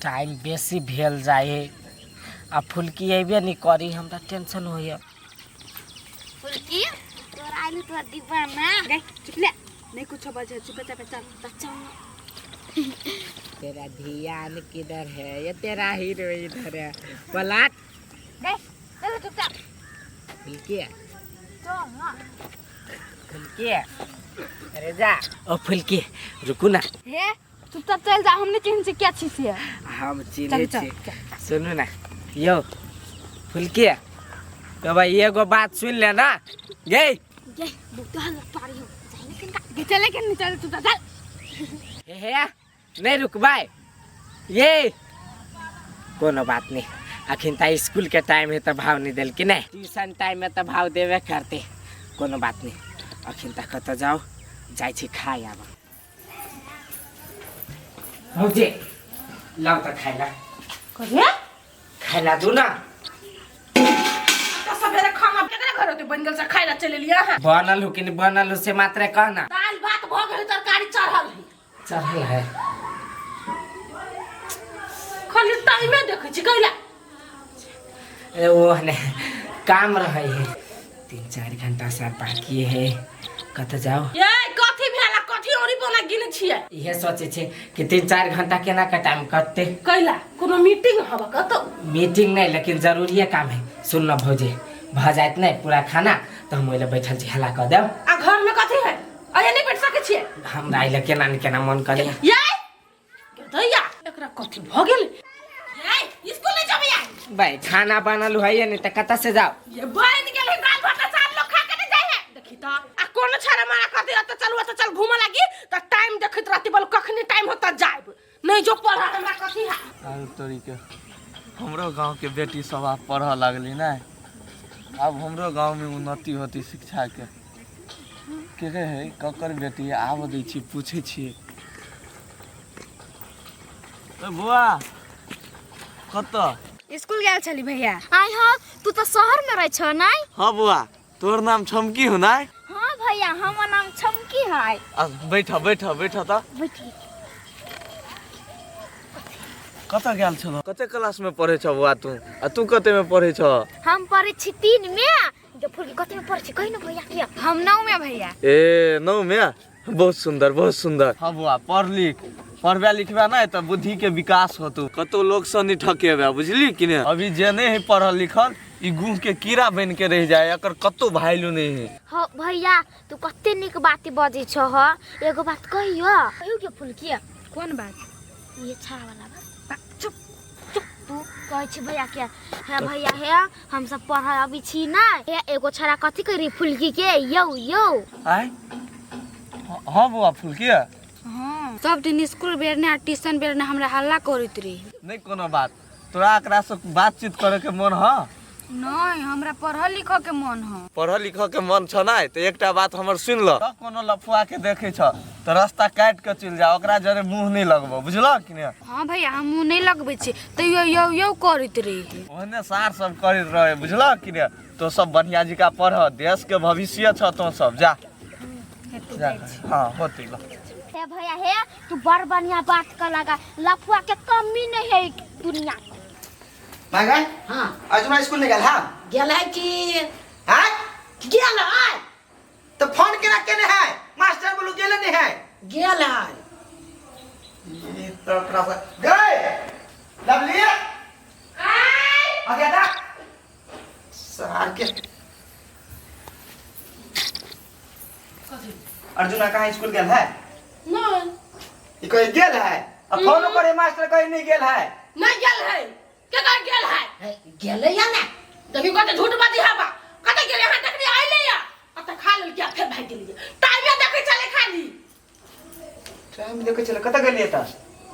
Time बेसी भेल जाइ है आ फुलकी अयबे नहि करी, हमरा टेंशन होइए। फुलकी तोरा आइलू तोरा दीवाना। गई चुप ले, नहीं कुछ बजे, चुप चुप चल। तऽ चल। तेरा ध्यान किधर है, ये तेरा हीरो इधर है, पलाट। गई चल चुपचाप। फुलकी। चल ना। फुलकी, अरे जा ओ फुलकी, रुकू ना। हे चुपचाप चल जा, हमने चिन्ह छी क्या छी से। हम चिन्है चल, छी। चल। सुनू ना यौ फुलकी, तो भाई एगो बात सुन ले ना गे। गे बहुत हल्ला पारी हो जाइ ना कनका। गे चले के नहीं, चल चुपचाप चल। हे हे नहीं रुकबै ये, कोनो बात नहीं, अखन त स्कूल के टाइम है तो भाव नहीं देलकी, नहीं ट्यूशन टाइम में तो भाव देबे करते। कोनो बात नहीं, अखन तक कतऽ जाओ, जाइ छी खाय आब। भौजी लाउ तऽ खाय ला। कहे? खाय ला दू ना। तो सवेरे खाना केकरा घर होते बन गेल से खाय ला चल एलियै अहाँ? बनल हो कि नहीं बनल हो से मात्र कहना। दाल भात भ गेल, तरकारी चढ़ल है। चढ़ल है। खाली टाइमे देखै छी कैला। ए, वो ने काम रहे है, 3-4 घंटा से बाकी है, कतऽ जाओ? ये कथी भेला, कथी औरी बना गिने छियै? इहे सोचे छे कि 3-4 घंटा केना के टाइम कटते। कैला कोनो मीटिंग हवा कतौ? मीटिंग नहीं, लेकिन जरूरी काम है। सुन न भौजी, भ जाइत नहीं पूरा खाना तो हम ओइले बैठल छी, हल्ला कऽ देब। आ घर में कथी है, अरे नहीं बैठ सकै छियै? हमरा अइले केना ने केना मन करिया। ये दैया एकरा कथी भ गेल? ये स्कूल नहीं जाबे यार। भाई खाना बनल है नहीं त कतऽ से जाओ? ये बन गेल है दाल भात अचार, लोग खा के नहीं जाए है। देखी त आ कोनो छाड़ा मारा कर दे त चलू त चल घूमे लागी त टाइम देखैत रहती, बोल कखनी टाइम होता जाइब नहीं जो पढ़ा हमरा कथी है। आरु तोरी के हमरो गांव के बेटी सब आब पढ़ऽ लगली ने, आब हमरो गांव में उन्नति होती शिक्षा के। के है ककर बेटी, आब दै छी पूछै छियै। ए बुआ कतऽ? स्कूल गेल छली भैया। आइ हो, तू तऽ शहर में रहै छ नै? हाँ बुआ, तोर नाम छमकी हो नै? हाँ भैया, हमर नाम छमकी है। आ, बैठ बैठ बैठ त। बैठी। कतऽ गेल छल, कते क्लास में पढ़ै छ बुआ तू, आ तू कते में पढ़ै छ? हम पढ़ै छी 3 में। जो फुलकी कते में पढ़ै छी कहि न भैया के? हम 9 में भैया। ए 9 में, बहुत सुंदर बहुत सुंदर। हाँ बुआ पढ़ लिख, पढ़बे लिखबे नहीं तो बुद्धि के विकास होतौ, कतौ लोग से नहीं ठकेबे, बुझली कि नहीं? अभी जे नहीं है पढ़ल लिखल ई गुह के कीड़ा बन के रह जाए, एकर कतौ वैल्यू नहीं है। हाँ भैया तू कते नीक बात बजै छ। एगो बात कहियो? कहियो के फुलकी? कोन बात? ये छाड़ा वाला बात। चुप चुप, तू कहै छी भैया के, हे भैया हे हम सब पढ़ अबै छी ना, हे एगो छड़ा कथी करी फुलकी के यौ यौ। आय हाँ बुआ फुलकी। हाँ सब दिन स्कूल बेरने आ ट्यूशन बेरने हमरा हल्ला करैत रही। नहीं कोनो बात, तोरा एकरा से बातचीत करे के मन ह? नहीं, हमरा पढ़ल लिखऽ के मन ह। पढ़ल लिखऽ के मन छ नै त एकटा बात हमर सुन ल, कोनो लफुआ के देखै छ त रास्ता काटि के चलि जा, ओकरा जरे मुंह नहीं लगबो, बुझल कि नै? हाँ भैया हम मुंह नहीं लगबै छी, तैयो यौ यौ करैत रही। ओहने सार सब करैत रहे, बुझल कि नै? तो सब बढ़िया जिका पढ़, देश के भविष्य छ तो सब, जा जा। हाँ होते ल। हे भैया हे तू बड़ बढ़िया बात कर लगा, लफुआ के कमी नहीं है दुनिया में। माय गए? हाँ। आज मैं स्कूल नहीं गेल? हाँ गेल है कि हाँ गेल है। तो फोन केना केने है, मास्टर बोलू गेल नहीं है? गेल है। ये तो तोरा से गए लवली आ गया था सार के। अर्जुन कहाँ स्कूल गेल है? नहीं। ई कहीं गेल है? आ फोन करे मास्टर कहीं नहीं गेल है। नहीं गेल है, के कह गेल है? गेलै या ना? देखियो कते झूठ बाजी हवा, कते गेलै हां देखनी आइले या आ त खा लेल क्या फेर भाग गेलियै। टाइमे देखै चले खाली। टाइम देखै चले, कतऽ गेलियै त?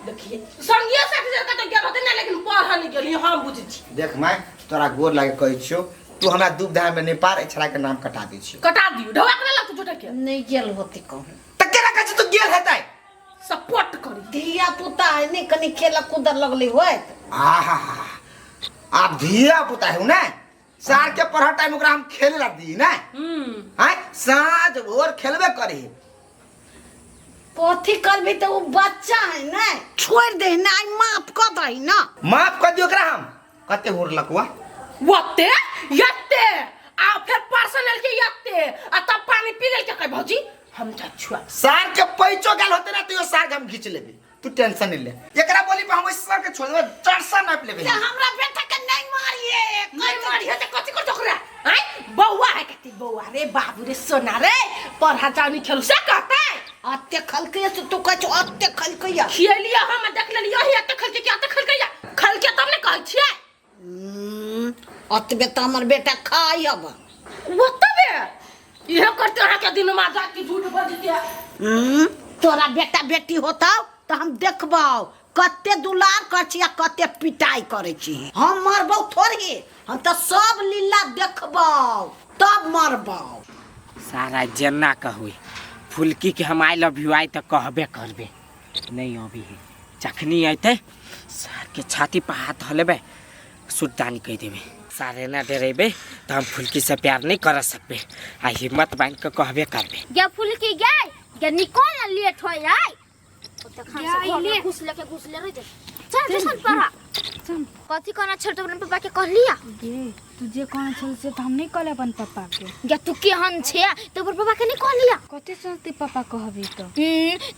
देखिए संगियो साथी से कते गेल होते ना, लेकिन पढ़ नहीं गेली हम बुझै छी। देख my, तोरा गोर लागे कहै छियौ, तू हमरा दुविधा में नहीं पार, छड़ा के नाम कटा दै छियौ। कटा दियो, ढवा के लगतौ झूठ के। नहीं गेल होती कहूं। त केना कहै छी तू गेल हेतै? सपोर्ट करी। धिया पुता है नहीं, कनी खेल कूद लगले होत। आहा, आब धिया पुता है ना, सार के पढ़ टाइम ओकरा हम खेले ला दी ना। आय साँझ भोर खेलबे करी। कथी करबी तऽ ओ बच्चा है ने, छोड़ि दे ने, आइ माफ कऽ दही ना। माफ कर दियो ओकरा हम। कते हुरलक वा? ओते यत्ते आ फेर पर्सनल के यत्ते आ तब पानी पी लेल के कह भौजी हम जा छुआ। सार के पैचो गेल होते ना तो सार के हम घींच लेबे, तू टेंशन नहीं ले। एकरा बोली पर हम ओइ सर के छोड़ देबे, चार नाप लेबे। से हमरा बेटा के नहीं मारिए। नहीं मारिए त कथि कर ओकरा? आय बौआ है कति बौआ रे बाबू रे सोना रे, पढ़ा जानी खेलू से कहते। अते खलकै से तू कहै छौ अते खलकै। खियलियो हम देख लेलियो ही अते खलकै कि अते खलकै, खलकै तब ने कहै छियै। अतबे तऽ हमर बेटा खाइ हब। ओतबे इहे करते अहाँ के दिन में जाके झूठ बजते। तोरा बेटा बेटी होतौ तऽ हम देखबौ कते दुलार करै छी आ कते पिटाइ करै छी। हम मरबौ थोड़े, हम तऽ सब लीला देखबौ तब मरबौ। सारा जेना कहू फुलकी के हम I love you आई तऽ कहबे करबे। नहीं अभी है, जखनी अयतै सार के छाती पर हाथ हलेबै, सुरदानी कहि देबै। सारे ना डरेबै तऽ हम फुलकी से प्यार नहीं कर सकबे, आ हिम्मत बांधि के कहबे करबे। गे फुलकी गे, गे निकल ना, लेट हो जाए। तखन से घर में घुस लेके घुस ले रहे। चल ट्यूशन पढ़ा। कथी कहना छल तो अपन पापा के कहलिया? गे तू जे कहना छल से तो हम नहीं कहले अपन पापा के। गे तू केहन छे, तो अपन पापा के नहीं कहलिया? कथी सोचती पापा कहबी तो?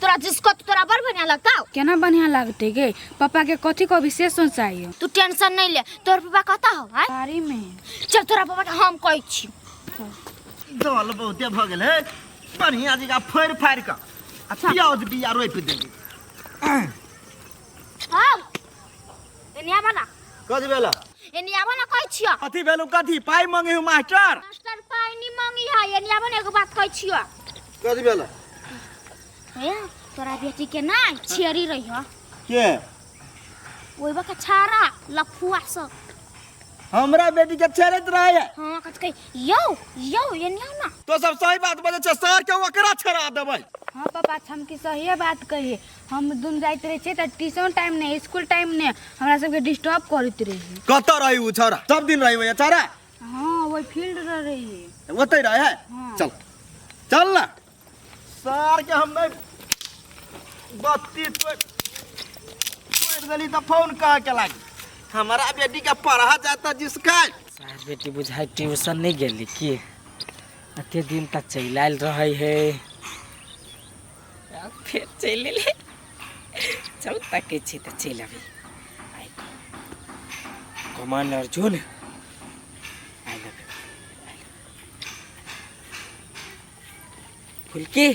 तोरा जिसको तोरा बड़ बढ़िया लगता। केना बढ़िया लगते गे? पापा के कथी कहबी से सोचाइयो। तू टेंशन नहीं ले, तोर पापा कहता हो हां बारी में। चल तोरा पापा के हम कहै छी। दल बहुते भ गेल है, बढ़िया जगह फोड़ फाड़ के आ प्याज बिया रोपि देली। आओ एने आबा ना। कथी भेल? एने आबा ना कहै छियो। कथी भेलौ? कथी पाइ मंगे हूँ मास्टर? मास्टर पाइ नहीं मंगी है, एने आबा ना एगो बात कहै छियो। कथी भेल? ए तोरा बेटी के ना छेरी रही हो। के? ओइ बका छाड़ा लफुआ सब। हमरा बेटी के छेड़ैत रहे है। हां कथी कहै यौ यौ एने आउ ना। तो सब सही बात बजै छै, सर के ओकरा छेड़ा देबै। हाँ पापा हम की सही बात कहिए, हम दुन जाइत रहे छियै तऽ ट्यूशन टाइम नहीं स्कूल टाइम नहीं हमरा सबके डिस्टर्ब करैत रही। कतऽ रही उ छौड़ा? सब दिन रही ओइ छौड़ा? हाँ वही फील्ड रही। ओतै रहे है? हाँ। चल चल ना सर के हम नहीं बत्ती तोड़ि देली तऽ फोन कह के लागी हमारा बेटी के पढ़ा जाता जिसका। सार बेटी बुझाइ ट्यूशन नहीं गेली की? अते दिन तक चलि आयल रहे है, फिर चलि एलै। चल तकै छी तऽ चलि अबै। कमान Arjun I love you. Phulki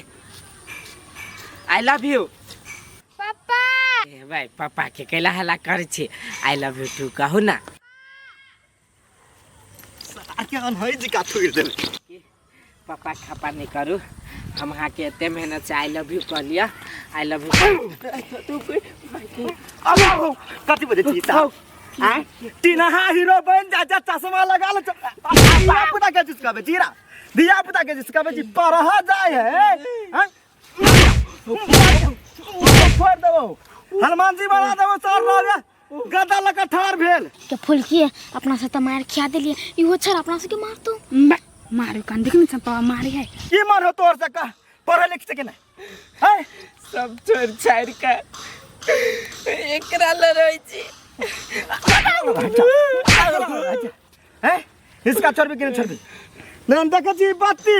I love you. पापा ए भाई पापा के कैला हल्ला करै छी? I love you two कहू ना। सार के अनहै जिका थोड़ि देबै। पापा खपा नहीं करू, हम अहाँ के एते मेहनत से I love you कह लिया। I love you. कथी बजै छी साहब? टिनहा हीरो बन जा जा, चश्मा लगा ले, धिया पुता के जिसकाबे जीरा, धिया पुता के जिसकाबे जी पढ़ा जाय है। हैं फोड़ देबो, हनुमान जी बना देबो सर रह गदा लगा ठार भेल। के फुलकी अपना से त मार खिया देलिए, इहो छड़ अपना से के मारतो। मारू कान देख न पापा मारी है। की मारो तोर से का पढ़े लिख सके नहीं है? सब छोड़ छाड़ के एकरा लड़ै छी। हैं इसका छोड़बी कि नहीं छोड़बी? ना हम देखै छी बत्ती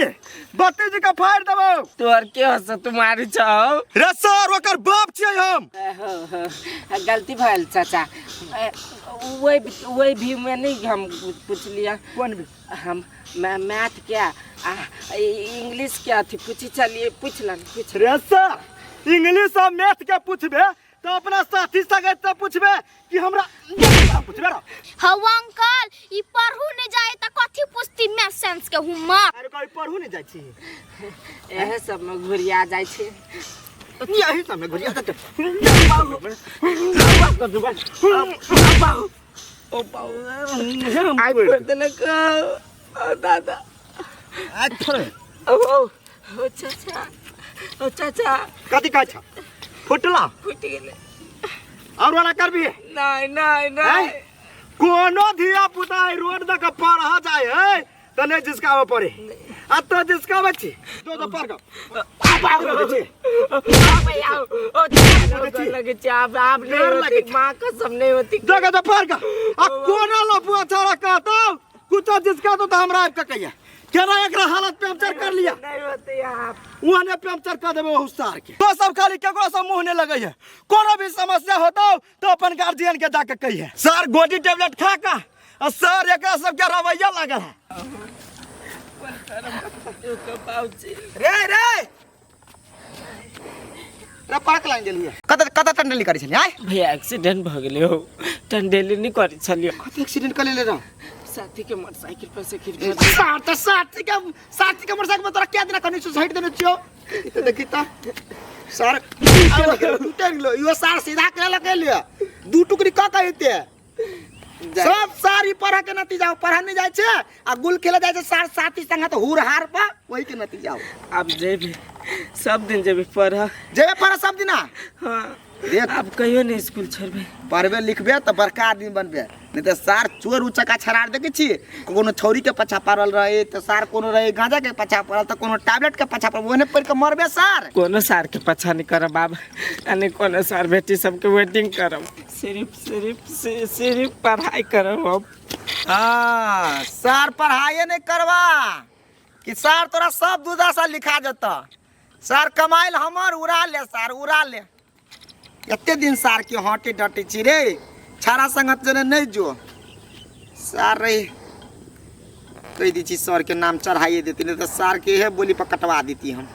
बत्ती जी का फाड़ देबो। तोर के हस तू मारी छौ? रे सर ओकर बाप छियै हम। गलती भेल चाचा, वही वही भी में नहीं हम पूछ लिया। कौन भी? हम मैथ क्या इंग्लिश क्या थी पूछी चलिए पूछलन पूछ। रे सर इंग्लिश और मैथ के पूछबे तो अपना साथी संगे से पूछबे कि हमरा पूछबे रो। हौ अंकल ई पढ़ू नहीं जाए त कथी पूछती मैथ साइंस के हुमा? अरे कोई पढ़ू नहीं जाय छी, एहे सब में घुरिया जाय छी। यही सब में घुरिया जाय। ओ बाऊ आई फोड़ देलक ओ दादा। अच्छा ओ ओ चाचा ओ चाचा कथी कहै छ? फुटला फुटि गेलै। और वाला करबी? नहीं नहीं नहीं। कोनो धिया पुता रोड दऽ के पढ़ा जाय है तऽ नहि जिसकाबऽ पड़े। आ तो जिसका छी जो जो पर आब लगे छी। भैया ओ लगे छै, आब आब नहीं डर होती, लगे छै। माँ कसम नहीं होती। जगह जो पर आ कोना लफुआ छौड़ा कहतौ कुछो जिसका तो हमरा आबि के कहिया केना एकरा हालत पंचर कर लिया। नहीं होती आप ओहने पंचर कर देबै ओहू सार के। तो सब खाली केकरो से मुंह नहीं लगे है, कोनो भी समस्या होतौ तो अपन गार्जियन के जाके कहिए। सर गोटी टेबलेट खा का आ सर एकरा सबके रवैया लागल है। रे रे रे पाक लाइन गेलिए कत कत टंडली करै छलियै आय? भैया एक्सीडेंट भ गेलै हो, टंडेली नहीं करै छलियै। कत एक्सीडेंट कर लेले रह? साथी के मोटरसाइकिल पर से गिर गेल। सार त साथी के मोटरसाइकिल पर तोरा क्या दिना कनी सुसाइड देने छियो। ई त देखी त सर टूटे गेलो। इहो सार सीधा करे लगे लियो, दू टुकड़ी क के हेते। सब सारी पढ़ा के नतीजा हो, पढ़ा नहीं जाय छै आ गुल खेले जाय छै सार साथी संग त हुर हार पर वही के नतीजा हो। अब जेबे सब दिन जेबे पढ़, जेबे पढ़ सब दिना। हाँ देख अब कहियो नहीं स्कूल छोड़बे। पढ़बे लिखबे त बड़का आदमी बनबे, नहीं त सार चोर उचका छरार देखे छी। कोनो छौरी के पछा पड़ल रहे त सार, कोनो रहे गांजा के पछा पड़ल त कोनो टैबलेट के पछा पड़ल, ओहने पढ़ के मरबे सार। कोनो सार के पछा नहीं करब बाब, आ कोनो सार बेटी सबके वेटिंग करब, सिर्फ सिर्फ सिर्फ पढ़ाई करब हम। हाँ सार पढ़ाइए नहीं करबा कि सार तोरा सब दूधा सा लिखा देता। सार कमाइल हमर उड़ा ले सार उड़ा ले। एते दिन सार के हटे डटे छी रे, छाड़ा संगत जने नहीं जो सार रे कह दी छी सर के नाम चढ़ाइए देती, नहीं तो सार के है बोली पर कटवा देती हम।